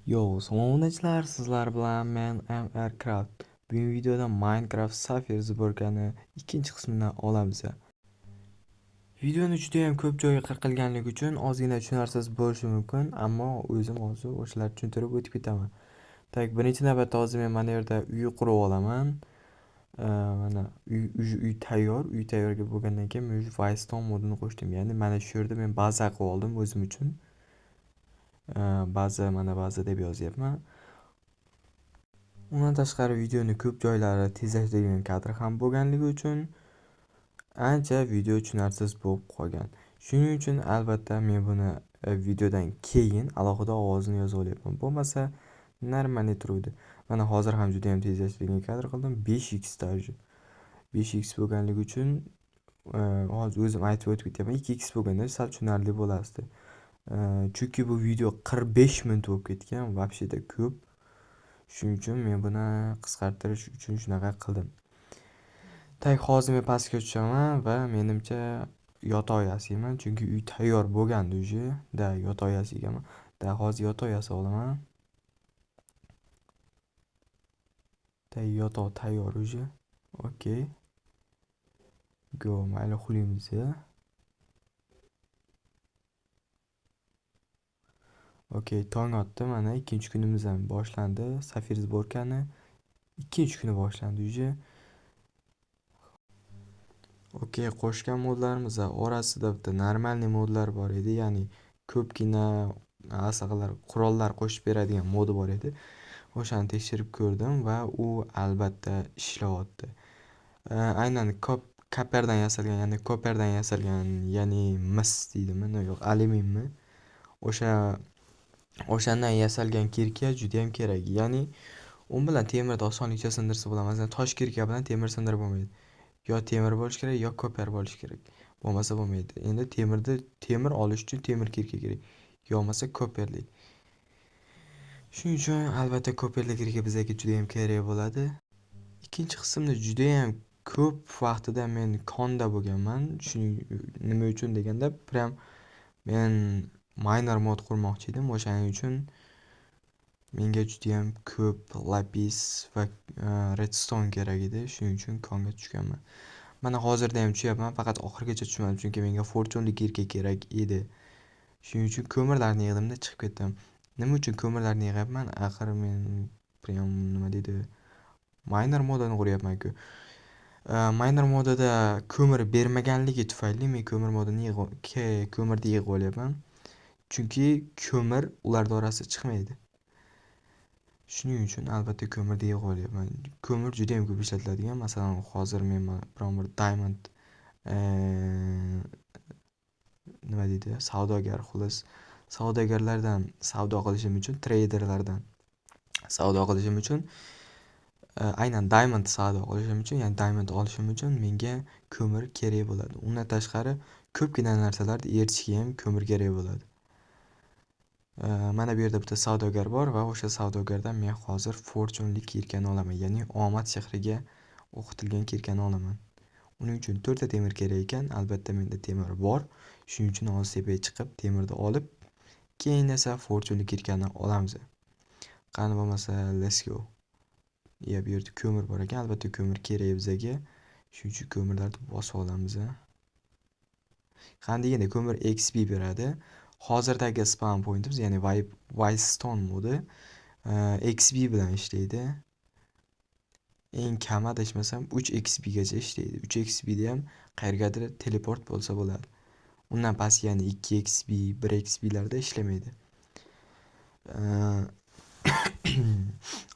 Yo, salomatlar, sizlar bilan men MR Craft. Bugun videoda Minecraft Safir zborkani ikkinchi qismini olamiz. Videoni juda ham ko'p joyi qirqilganligi uchun ozgina tushunarsiz bo'lishi mumkin, ammo o'zim hozir o'shalarni tushuntirib o'tib ketaman. Tak, birinchi navbatda hozir men mana yerda uy qurib olaman. Mana uy tayyor, uy tayyor bo'lgandan keyin men Wildstorm modini qo'shdim. Ya'ni mana shu yerda men baza qilib oldim o'zim uchun. Baza, mana baza deb yozyapman. Undan tashqari videoni ko'p joylari tezlashtirilgan kadr ham bo'lganligi uchun ancha video tushunarsiz bo'lib qolgan. Shuning uchun albatta men buni videodan keyin alohida ovozini yozib olyapman. Bo'lmasa normalniy turuvdi. Mana hozir ham juda ham tezlashtirilgan kadr qildim. 5x даже. 5x bo'lganligi uchun hozir o'zim aytib o'tib ketyapman. 2x bo'lganda sal tushunarli bo'lardi. Chunki bu video 45 minut bo'lib ketgan, вообще-da ko'p. Shuning uchun men buni qisqartirish uchun shunaqa qildim. Tak, hozir men pastga tushaman va menimcha yotoq yasayman, chunki uy tayyor bo'lgandi уже. Da, yotoq yasayganman. Da, hozir yotoq yasab olaman. Da, yotoq tayyor уже. Okey. Go, mayli uxlaymiz. Okey, tong otdi. Mana ikkinchi kunimiz ham boshlandi. Safir zborkani ikkinchi kuni boshlandi уже. Okey, qo'shgan modlarimiz orasida bitta normalniy modlar bor edi, ya'ni ko'pgina asaqlar, qurollar qo'shib beradigan modi bor edi. O'shani tekshirib ko'rdim va u albatta ishlayapti. Aynan koperdan yasalgan, ya'ni koperdan yasalgan, ya'ni mis deydimi, yo'q, alyuminmi? O'shandan yasalgan kirka juda ham kerak. Ya'ni u bilan temirni osonlikcha sindirsa bo'ladi. Masalan, tosh kirka bilan temir sindirib bo'lmaydi. Yo temir bo'lishi kerak, yo koper bo'lishi kerak. Bo'lmasa bo'lmaydi. Endi temir olish uchun temir kirka kerak. Yo bo'lmasa koperlik. Shuning uchun albatta koperlik kirka bizga juda ham kerak bo'ladi. Ikkinchi qismda juda ham ko'p vaqtida men konda bo'lganman. Shuning nima uchun deganda, prям men miner mod qurmoqchi edim. O'shaning uchun menga juda ham ko'p lapis va redstone kerak edi. Shuning uchun konga tushganman. Mana hozirda ham tushyapman, faqat oxirigacha tushmadim, chunki menga fortune kirka kerak edi. Shuning uchun ko'mirlarni yig'dimda chiqib ketdim. Nima uchun ko'mirlarni yig'yapman? Axir men prям nima deydi? Miner modini quryapman-ku. Miner modida ko'mir bermaganligi tufayli men ko'mir modini ko'mirni yig'ib olyapman. Chunki ko'mir ularning orasida chiqmaydi. Shuning uchun albatta ko'mirni yig'ib olyapman. Ko'mir juda ham ko'p ishlatiladigan. Masalan, hozir men biron bir diamond, nima deydi, savdogar, xullas, savdogarlardan savdo qilishim uchun, traderlardan savdo qilishim uchun, aynan diamond savdo qilishim uchun, ya'ni diamond olishim uchun menga ko'mir kerak bo'ladi. Undan tashqari ko'pgina narsalarni eritishga ham ko'mir kerak bo'ladi. Mana bu yerda bitta savdogar bor va o'sha savdogardan men hozir fortuneli kirkani olaman, ya'ni omad sehriga o'qitilgan kirkani olaman. Uning uchun 4 ta temir kerak ekan, albatta menda temir bor. Shuning uchun hozir tepaga chiqib temirni olib, keyin esa fortuneli kirkani olamiz. Qani bo'lmasa let's go. Ya bu yerda ko'mir bor ekan, albatta ko'mir kerak bizga. Shuning uchun ko'mirlarni bosib olamiz. Qani deganda ko'mir XP beradi. Hozirdagi spawn pointimiz, ya'ni Wildstorm modi, XP bilan ishlaydi. Eng kami adashmasam 3 XP gacha ishlaydi. 3 XP da ham qayergadir teleport bo'lsa bo'ladi. Undan past, ya'ni 2 XP, 1 XP larda ishlamaydi.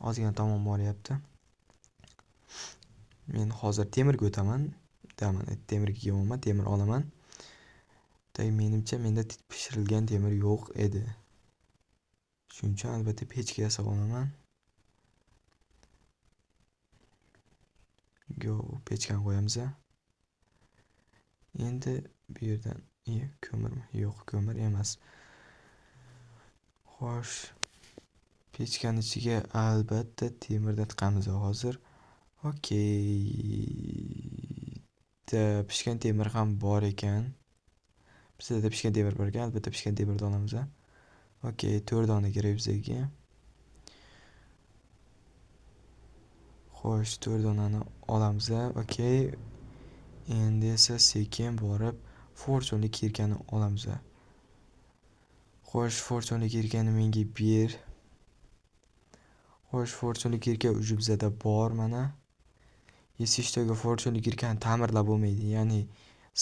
Ozgina tomon boryapti. Men hozir temirga o'taman. Mana temirga kelyapman, temir olaman. Tay, menimcha menda pishirilgan temir yo'q edi. Shuning uchun albatta pechka yasab olaman. Go, pechkani qo'yamiz. Endi bu yerdan ko'mirmi? Yo'q, ko'mir emas. Xo'sh, pechkani ichiga albatta temirni tiqamiz hozir. Okey. Pishgan temir ham bor ekan. Bizda pishgan temir bor ekan, albatta pishgan temirni olamiz. Okey, 4 dona kerak bizga. Xo'sh, 4 donani olamiz. Okey. Endi esa sekin borib fortunli kirkani olamiz. Xo'sh, fortunli kirkani menga ber. Xo'sh, fortunli kirka уже bizada bor mana. Yesishtoga fortunli kirkani ta'mirlab bo'lmaydi, ya'ni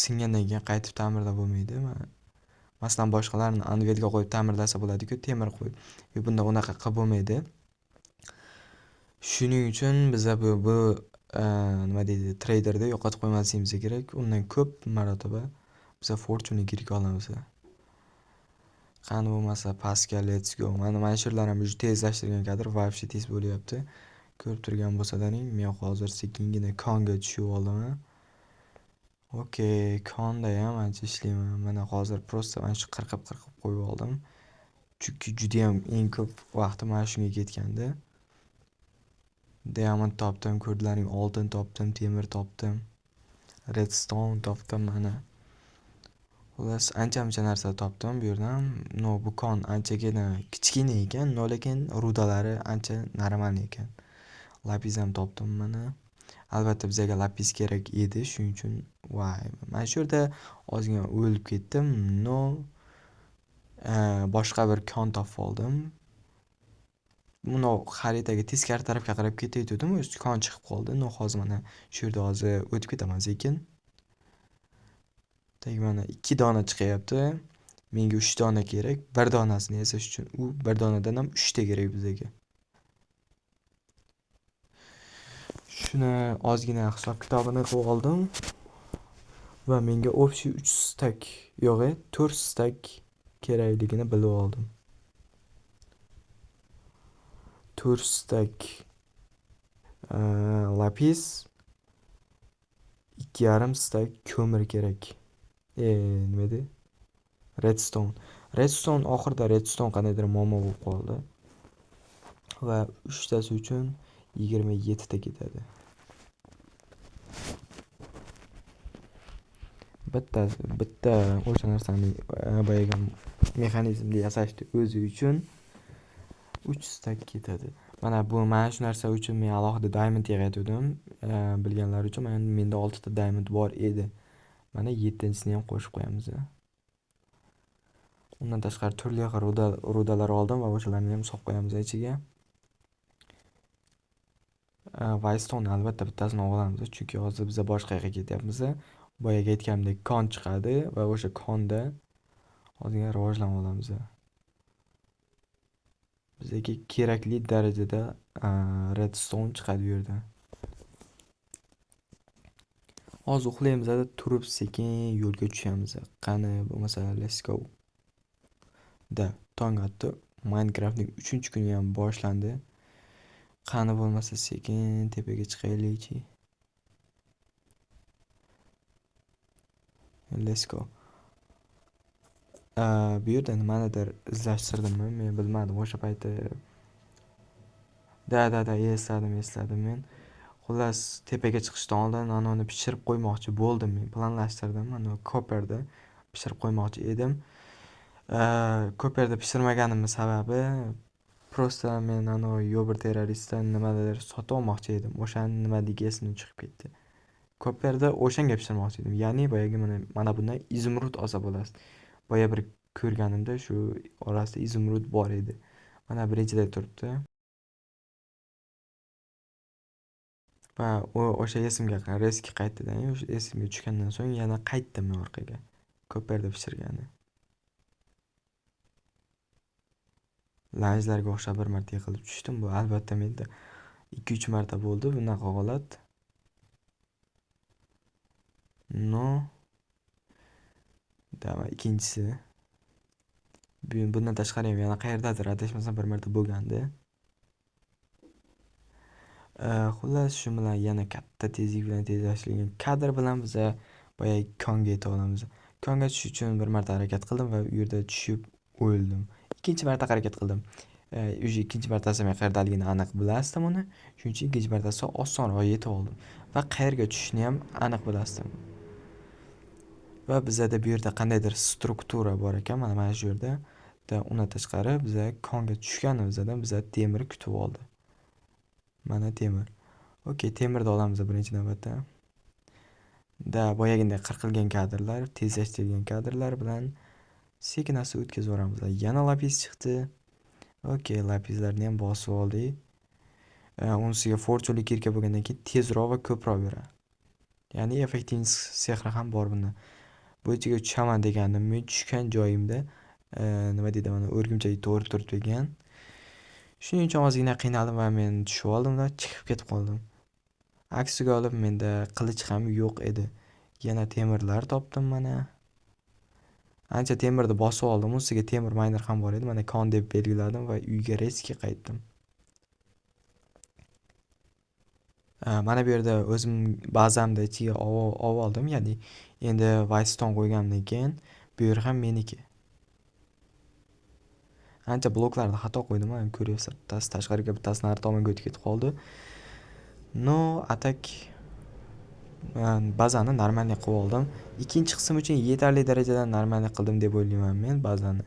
singandan keyin qaytib ta'mirlab bo'lmaydi. Masalan, boshqalarni anvelga qo'yib ta'mirlasa bo'ladi-ku, temir qo'yib. Bunda unaqa qilib bo'lmaydi. Shuning uchun biza bu nima deydi, treyderda yo'qotib qo'ymasligimiz kerak. Undan ko'p marotaba biza fortunli kirka olamiz. Qani bo'lmasa pastga let's go. Mana shu yerlar ham уже tezlashtirgan kadr вообще tez bo'lyapti. Ko'rib turgan bo'lsalaring, men hozir sekingina konga tushib oldim. Okey, konda ham ancha ishlayman. Mana hozir просто mana shu qirqib qo'yib oldim. Chunki juda ham eng ko'p vaqtim mana shunga ketgandi. Diamond topdim, ko'rdilaring, oltin topdim, temir topdim, redstone topdim mana. Xullas, ancha-muncha narsa topdim bu yerdan. No, bu kon anchagina kichkina ekan, no lekin rudalari ancha normal ekan. Lapis ham topdim mana. Albatta bizga lapis kerak edi, shuning uchun voy, mana shu yerda ozgina o'lib ketdim. No, boshqa bir kon topib oldim. Buni xaritaga teskari tarafga qarab ketayotgandim, o'zi kon chiqib qoldi. No, hozir mana shu yerda hozir o'tib ketaman sekin. Tak mana 2 dona chiqyapti. Menga 3 dona kerak. Bir donasini yasash uchun u bir donadan ham 3 ta kerak bizga. Shuni ozgina hisob kitobini qilib oldim va menga общий 3 stak, yo'q, 4 stak kerakligini bilib oldim. 4 stak lapis, 2,5 stak ko'mir kerak. Nima edi? Redstone. Redstone oxirida redstone qandaydir muammo bo'lib qoldi. Va 3 tasi uchun 27 ta ketadi. Bitta o'sha narsani boyagi mexanizmni yasashni o'zi uchun 3 stak ketadi. Mana bu mana shu narsa uchun men alohida diamond yig'ayotgandim. Bilganlar uchun mana menda 6 ta diamond bor edi. Mana 7-chisini ham qo'shib qo'yamiz. Undan tashqari turli xil rudalar oldim va o'shalarni ham solib qo'yamiz ichiga. Whitestone albatta bittasini olamiz, chunki hozir biz boshqa yerga ketyapmiz. Boyaga aytganimdek kon chiqadi va o'sha konda ozgina rivojlanib olamiz. Bizga kerakli darajada redstone chiqadi bu yerda. Hozir uxlaymiz, turib sekin yo'lga tushamiz. Qani bo'lmasa let's go. Da, tong otdi. Minecraftning 3-kuni ham boshlandi. Qani bo'lmasa sekin tepaga chiqaylikchi. Let's go. Bu yerda nimanidir izlashtirdimmi? Men bilmadim o'sha payti. Da, esladim men. Xullas, tepaga chiqishdan oldin anoni pishirib qo'ymoqchi bo'ldim men, planlashtirdim. Mana koperda pishirib qo'ymoqchi edim. Koperda pishirmaganimning sababi prosta men ano yobir terroristdan nimadir sotib olmoqchi edim. O'shani nimaligi esimdan chiqib ketdi. Koperda o'shanga pishirmoqchi edim. Ya'ni boyagi mana bundan izumrud olsa bo'ladi. Boya bir ko'rganimda shu orasida izumrud bor edi. Mana birinchida turibdi. Va o'sha esimga reski qaytdi-da, o'sha esimga tushgandan so'ng yana qaytdim men orqaga. Koperda pishirgani. Lanjlarga o'xshab bir marta yiqilib tushdim. Bu albatta menda 2-3 marta bo'ldi bunaqa holat. No. Dama ikkinchisi. Bundan tashqari ham yana qayerdadir adashmasam bir marta bo'lgandi. Xullas, shu bilan yana katta tezlik bilan tezlashtirilgan kadr bilan biz boyagi konga yeta olamiz. Konga tushish uchun bir marta harakat qildim va u yerda tushib o'ldim. Ikkinchi marta harakat qildim. Уже ikkinchi martasi men qayerdaligini aniq bilasdim uni. Shuning uchun ikkinchi martasi osonroq yetib oldim va qayerga tushishni ham aniq bilasdim. Va bizada bu yerda qandaydir struktura bor ekan, mana shu yerda. Undan tashqari biza konga tushganimizdan biza temir kutib oldi. Mana temir. Okey, temirni olamiz birinchi navbatda. Da boyaginday qirqilgan kadrlar, tezlashtirilgan kadrlar bilan sekin asta o'tkazib yuboramiz. Yana lapis chiqdi. Okey, lapislarni ham bosib oldik. Unisiga fortune kirka bo'lgandan keyin tezroq va ko'proq beradi. Ya'ni effektivlik sehri ham bor bunda. Bu ichiga tushaman degandim. Men tushgan joyimda, nima deydi, mana o'rgimchak to'g'ri turibdi ekan. Shuning uchun ozgina qiynaldim va men tushib oldim va chiqib ketib qoldim. Aksiga olib menda qilich ham yo'q edi. Yana temirlar topdim mana. Ancha temirni bosib oldim. Ustiga temir miner ham bor edi. Mana kon deb belgiladim va uyga reski qaytdim. Mana bu yerda o'zim bazamni ichiga ov oldim. Ya'ni endi Whitestone qo'yganimdan keyin bu yer ham meniki. Ancha bloklarni xato qo'ydim, mana ko'ryapsizlar, bittasi tashqariga, bittasi nari tomonga o'tib ketib qoldi. No, atak bazani normalniy qilib oldim. Ikkinchi qism uchun yetarli darajada normalniy qildim deb o'ylayman men bazani.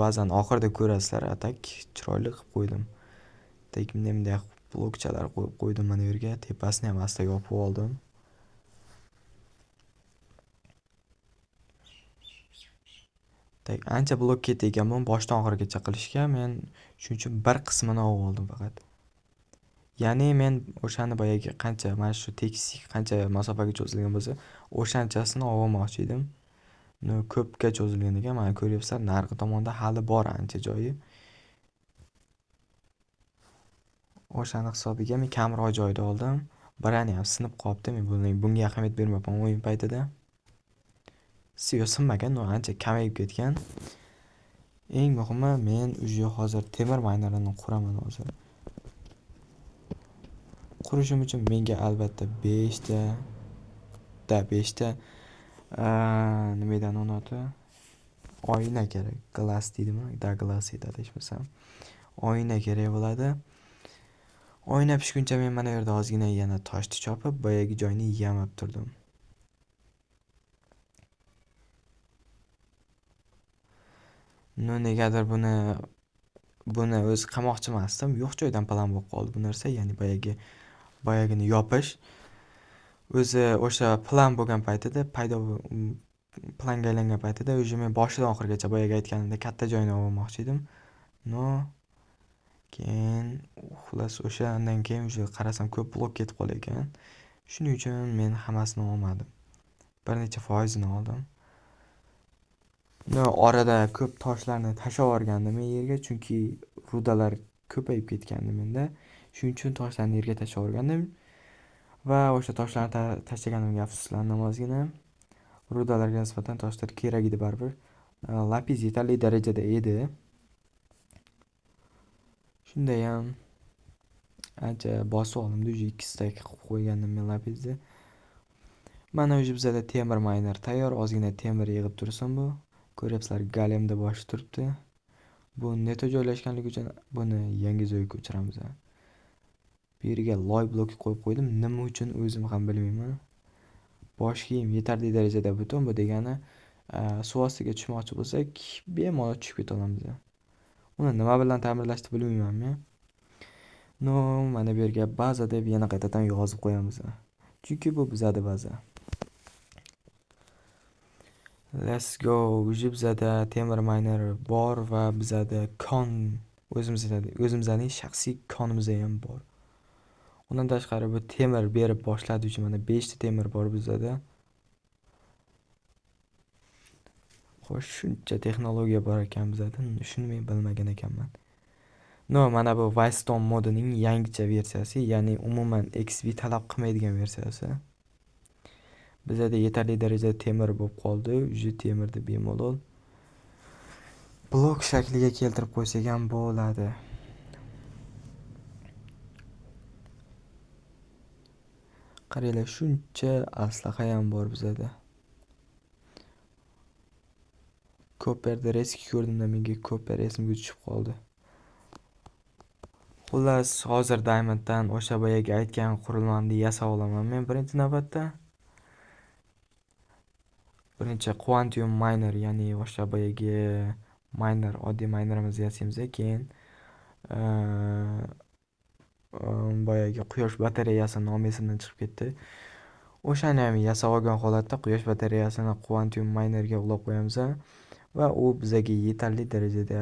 Bazani oxirida ko'rasizlar, atak chiroyli qilib qo'ydim. Tak bunday bunday blokchalar qo'yib qo'ydim mana bu yerga, tepasini ham asta yopib oldim. Tak ancha blok ketdi ekan buni boshdan oxirigacha qilishga, men shuning uchun bir qismini olib oldim faqat. Ya'ni men o'shani boyagi qancha mana shu tekislik qancha masofaga cho'zilgan bo'lsa, o'shanchasini olib olmoqchi edim. No, ko'pga cho'zilgan ekan, mana ko'ryapsizlar, narigi tomonda hali bor ancha joyi. O'shani hisobiga men kamroq joyda oldim. Birani ham sinib qolibdi. Men bunga ahamiyat bermabman o'yin paytida. Yo'q, sinmagan, no, ancha kamayib ketgan. Eng muhimi men уже hozir temir minerini quraman hozir. Qurishim uchun menga albatta 5ta, da 5ta, nima edi uni oti? Oyna kerak. Glass deydimi? Da glass edi adashmasam. Oyna kerak bo'ladi. Oyna pishguncha men mana bu yerda ozgina yana toshni chopib, boyagi joyni yamab turdim. No, negadir buni o'zi qilmoqchi emasdim. Yo'q joydan plan bo'lib qoldi bu narsa, ya'ni boyagini yopish. O'zi o'sha plan bo'lgan paytida, paydo planga aylangan paytida o'zi men boshidan oxirigacha boyagi aytganimdek katta joyni olmoqchi edim. No, keyin xullas o'shandan keyin o'sha qarasam ko'p blok ketib qolar ekan. Shuning uchun men hammasini olmadim. Bir necha foizini oldim. No, orada ko'p toshlarni tashlab yuborgandim men yerga, chunki rudalar ko'payib ketgandi menda. Shuning uchun toshlarni yerga tashlab yuborgandim va o'sha toshlarni tashlaganimga afsuslandim ozgina. Rudalarga nisbatan toshlar kerak edi baribir. Lapis yetarli darajada edi. Shunda ham ancha bosib oldimda, уже 2 stak qilib qo'ygandim men lapisni. Mana уже bizada temir miner tayyor, ozgina temir yig'ib tursin bu. Ko'ryapsizlar, galemda boshi turibdi. Bu neto joylashganligi uchun buni yangi joyga ko'chiramiz. Bu yerga loy blok qo'yib qo'ydim. Nima uchun o'zim ham bilmayman. Bosh kiyim yetarli darajada butun, bu degani, suv ostiga tushmoqchi bo'lsak, bemalol tushib keta olamiz. Uni nima bilan ta'mirlashni bilmayman men. No, mana bu yerga baza deb yana qaytadan yozib qo'yamiz. Chunki bu bizada baza. Let's go. Уже bizada temir miner bor va bizada kon, o'zimizning shaxsiy konimiz ham bor. Undan tashqari bu temir berib boshladi uchun mana 5 ta temir bor bizada. Xo'sh, shuncha texnologiya bor ekan bizada, shuni men bilmagan ekanman. No, mana bu Whitestone modining yangicha versiyasi, ya'ni umuman XP talab qilmaydigan versiyasi. Bizada yetarli darajada temir bo'lib qoldi. Уже temirni bemalol blok shakliga keltirib qo'ysak ham bo'ladi. Qaranglar, shuncha aslaha ham bor bizada. Ko'perda reski ko'rdimda, menga ko'per esimga tushib qoldi. Xullas, hozir Diamonddan o'sha boyagi aytgan qurilmamni yasab olaman men birinchi navbatda. Birinchi Quantum Miner, ya'ni o'sha boyagi miner, oddiy minerimizni yasaymiz, keyin Boyagi quyosh batareyasi nomi esimdan chiqib ketdi. O'shani ham yasab olgan holatda quyosh batareyasini Quantum Minerga ulab qo'yamiz va u bizaga yetarli darajada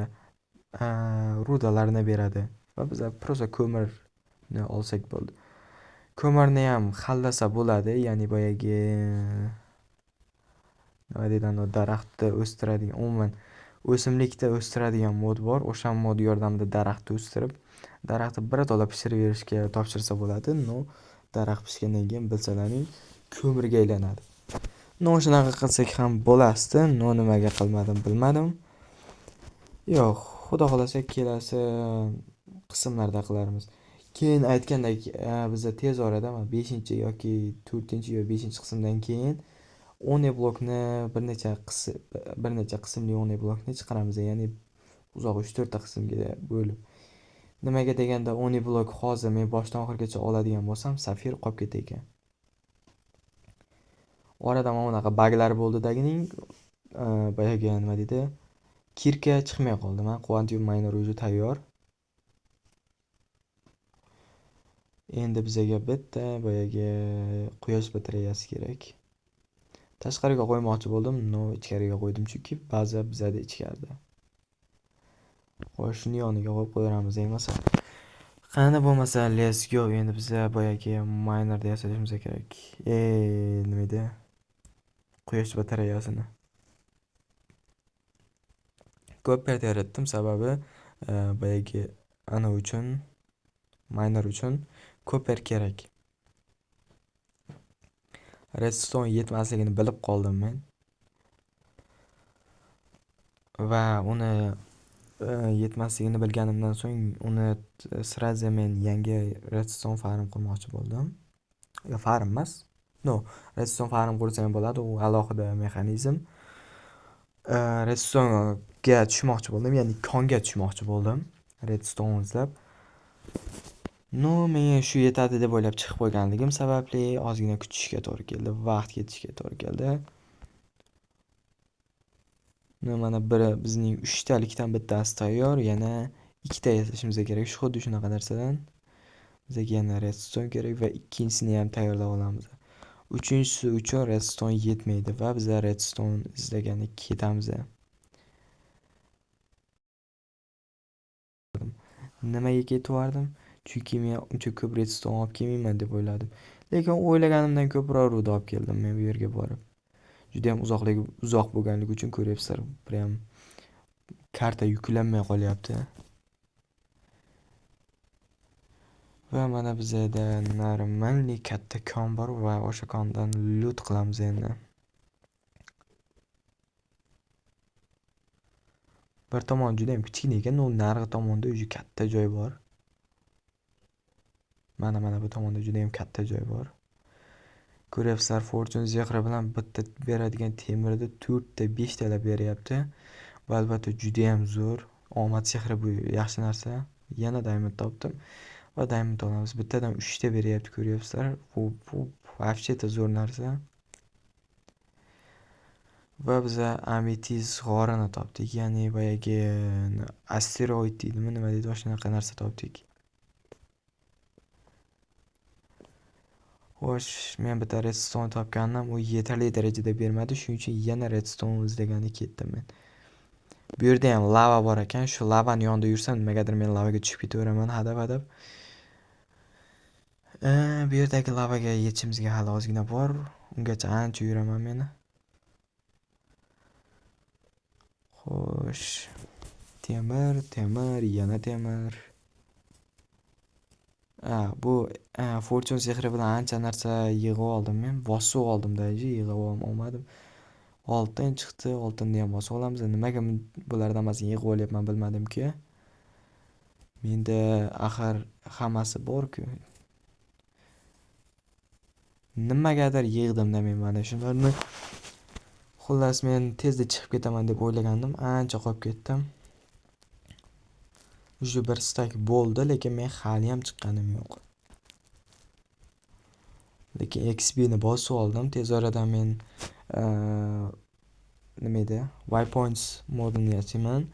rudalarni beradi va biz prosta ko'mirni olsak bo'ldi. Ko'mirni ham hallasa bo'ladi, ya'ni boyagi nima deydi, anavi daraxtni o'stiradigan, umuman o'simlikda o'stiradigan mod bor. O'sha mod yordamida daraxtni o'stirib, daraxtni birato'la pishirib berishga topshirsa bo'ladi. No, daraxt pishgandan keyin bilsalaring ko'mirga aylanadi. No, shunaqa qilsak ham bo'lasdi. No, nimaga qilmadim bilmadim. Yo'q, xudo xolasa kelasi qismlarda qilarmiz. Keyin aytgandek, biza tez orada mana 5 yoki 4 yo 5 qismdan keyin One blokni bir necha qismli One blokni chiqaramiz, ya'ni uzoq 3-4 ta qismga bo'lib. Nimaga deganda One blok hozir men boshdan oxirigacha oladigan bo'lsam, safir qolib ketar ekan. Orada mana bunaqa baglar bo'ldi-dagining, boyagi nima deydi, kirka chiqmay qoldi. Mana Quantum Miner o'zi tayyor. Endi bizaga bitta boyagi quyosh batareyasi kerak. Tashqariga qo'ymoqchi bo'ldim, no ichkariga qo'ydim, chunki baza bizada ichkarida. Xo'sh, shuni yoniga qo'yib qo'yamiz emasa. Qani bo'lmasa let's go. Endi biza boyagi minerda yasashimiz kerak. Nima edi? Quyosh batareyasini. Ko'p yaratdim, sababi boyagi ana uchun, miner uchun ko'per kerak. Redstone yetmasligini bilib qoldim men. Va uni yetmasligini bilganimdan so'ng uni srazi men yangi redstone farm qurmoqchi bo'ldim. Yo, farm emas. No, redstone farm qursa ham bo'ladi, u alohida mexanizm. Redstone'ga tushmoqchi bo'ldim, ya'ni konga tushmoqchi bo'ldim, redstone izlab. No, menga shu yetadi deb o'ylab chiqib qo'yganligim sababli ozgina kutishga to'g'ri keldi, vaqt ketishga to'g'ri keldi. No, mana biri bizning 3 talikdan bittasi tayyor, yana 2 ta yasashimiz kerak. Shu xuddi shunaqa narsadan. Bizga yana redstone kerak va ikkinchisini ham tayyorlab olamiz. Uchinchisi uchun redstone yetmaydi va biz redstone izlagani ketamiz. Nimaga ketyaptim? Chunki men uncha ko'p redstone olib kelmayman deb o'yladim. Lekin o'ylaganimdan ko'proq ruda olib keldim men bu yerga borib. Juda ham uzoq bo'lganligi uchun ko'ryapsizlar, prям karta yuklanmay qolyapti. Va mana bizda normalniy katta kon bor va o'sha kondan loot qilamiz endi. Bir tomon juda ham kichkina ekan, u narigi tomonda o'zi katta joy bor. Mana bu tomonda juda ham katta joy bor. Ko'ryapsizlar, Fortune zehri bilan bitta beradigan temirni 4 ta 5 talab beryapti. Bu albatta juda ham zo'r. Omad sehri bu yaxshi narsa. Yana diamond topdim va diamond olamiz. Bittadan 3 ta beryapti, ko'ryapsizlar. Bu вообще-то zo'r narsa. Va biza ametist g'orini topdik, ya'ni boyagi asteroid deydimi, nima deydi, o'shanaqa narsa topdik. Xo'sh, men bitta redstone topgandim, u yetarli darajada bermadi, shuning uchun yana redstone izlagani ketdim men. Bu yerda ham lava bor ekan, shu lavani yonida yursam nimagadir men lavaga tushib ketaveraman hadab-hadab. Bu yerdagi lavaga yetishimizga hali ozgina bor, ungacha ancha yuraman meni. Xo'sh, temir, temir, yana temir. Bu Fortune sehri bilan ancha narsa yig'ib oldim men, bosib oldim даже, yig'ib olmadim. Oltin chiqdi, oltinni ham bosib olamiz. Nimaga bulardan hammasini yig'ib olyapman bilmadimki. Menda axir hammasi bor-ku. Nimagadir yig'dim-da men mana shularni. Xullas, men tezda chiqib ketaman deb o'ylagandim, ancha qolib ketdim. Уже bir stak bo'ldi, lekin men hali ham chiqqanim yo'q. Lekin XP ni bosib oldim. Tez orada men nima edi? Waypoints modini yasayman.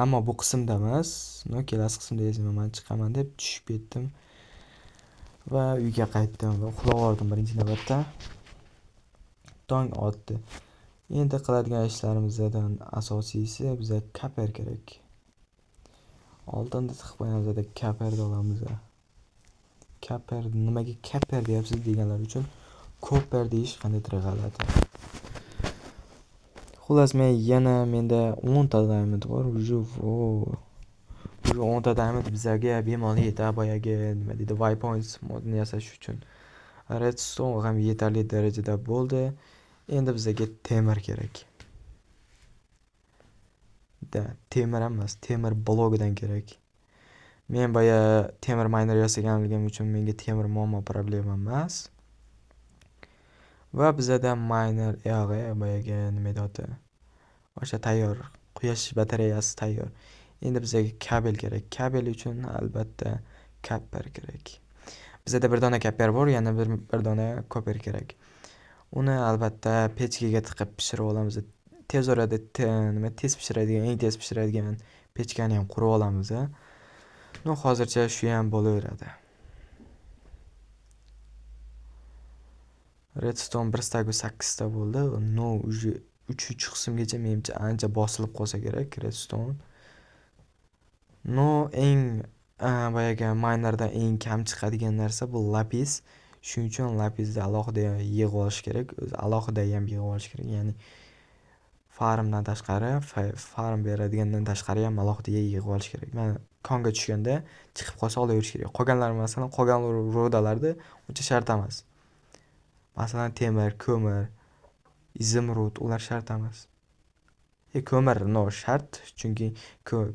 Ammo bu qismda emas, no kelasi qismda yasayman, man chiqaman deb tushib ketdim. Va uyga qaytdim va uxlab oldim birinchi navbatda. Tong otdi. Endi qiladigan ishlarimizdan asosiysi bizga kaper kerak. Oltinni tiqib qo'yamiz, kaperni olamiz. Kaper, nimaga kaper deyapsiz deganlar uchun koper deyish qandaydir g'alati. Xullas, men yana menda 10 ta diamond bor. Уже 10 ta diamond bizlarga bemalol yetadi boyagi nima deydi, waypoints modini yasash uchun. Redstone ham yetarli darajada bo'ldi. Endi bizga temir kerak. Da, temir emas, temir blokidan kerak. Men boya temir miner yasaganligim uchun menga temir muammo problema emas. Va bizada miner yog'i boyagi nima edi oti? O'sha tayyor, quyosh batareyasi tayyor. Endi bizga kabel kerak. Kabel uchun albatta kaper kerak. Bizada bir dona kaper bor, yana bir dona koper kerak. Uni albatta pechkaga tiqib pishirib olamiz. Tez orada nima tez pishiradigan, eng tez pishiradigan pechkani ham qurib olamiz. No, hozircha shu ham bo'laveradi. Redstone bir stagu 8 ta bo'ldi. No, уже 3 qismgacha menimcha ancha bosilib qolsa kerak redstone. No, eng boyagi minerdan eng kam chiqadigan narsa bu lapis. Shuning uchun lapisni alohida yig'ib olish kerak. O'zi alohida ham yig'ib olish kerak. Ya'ni farmdan tashqari, farm beradigandan tashqari ham alohida yig'ib olish kerak. Mana konga tushganda chiqib qolsa olaverish kerak. Qolganlar, masalan, qolgan rudalarda uncha shart emas. Masalan, temir, ko'mir, izumrud ular shart emas. Ko'mir no shart, chunki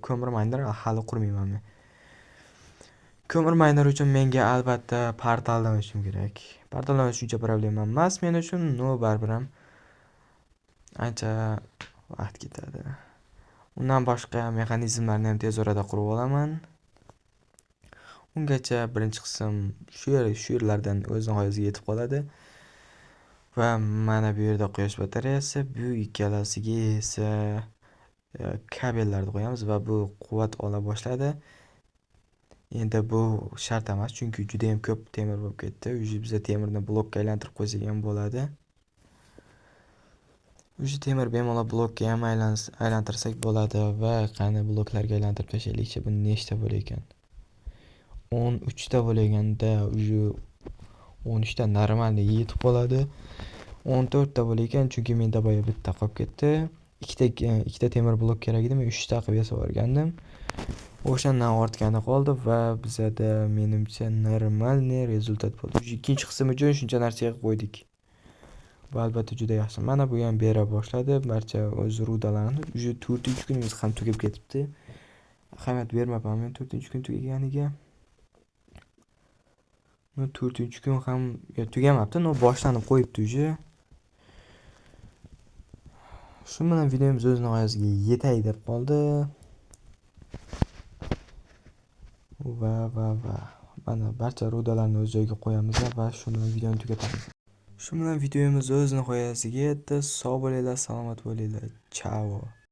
ko'mir miner hali qurmayman men. Ko'mir miner uchun menga albatta portaldan o'tishim kerak. Portaldan o'tish uncha problema emas men uchun, no baribir ham ancha vaqt ketadi. Undan boshqa mexanizmlarni ham tez orada qurib olaman. Ungacha birinchi qism shu yerlardan o'z nihoyasiga yetib qoladi. Va mana bu yerda quyosh batareyasi, bu ikkalasiga esa kabellarni qo'yamiz va bu quvvat ola boshladi. Endi bu shart emas, chunki juda ham ko'p temir bo'lib ketdi. Уже biza temirni blokka aylantirib qo'ysak ham bo'ladi. Уже temir bemalol blokka ham aylantirsak bo'ladi va qani bloklarga aylantirib tashlaylikchi, bu nechta bo'lar ekan? 13 ta bo'lganda уже 13 ta normalniy yetib qoladi. 14 ta bo'lar ekan, chunki menda boya bitta qolib ketdi. Ikkita temir blok kerak edi, men 3 ta qilib yasab yuborgandim. O'shandan ortgani qoldi va bizada menimcha normalniy rezultat bo'ldi. Уже ikkinchi qism uchun shuncha narsa yig'ib qo'ydik. Bu albatta juda yaxshi. Mana bu ham bera boshladi barcha o'z rudalarini. Уже 4-kunimiz ham tugab ketibdi. Ahamiyat bermabman men 4-kun tugaganiga. No, 4-kun ham tugamabdi, no boshlanib qo'yibdi уже. Shu bilan videomiz o'z nihoyasiga yetay deb qoldi. Va mana barcha rudalarni o'z joyiga qo'yamiz va shu bilan videoni tugatamiz. Shu bilan videomiz o'z nihoyasiga yetdi. Sog' bo'linglar, salomat bo'linglar. Chao.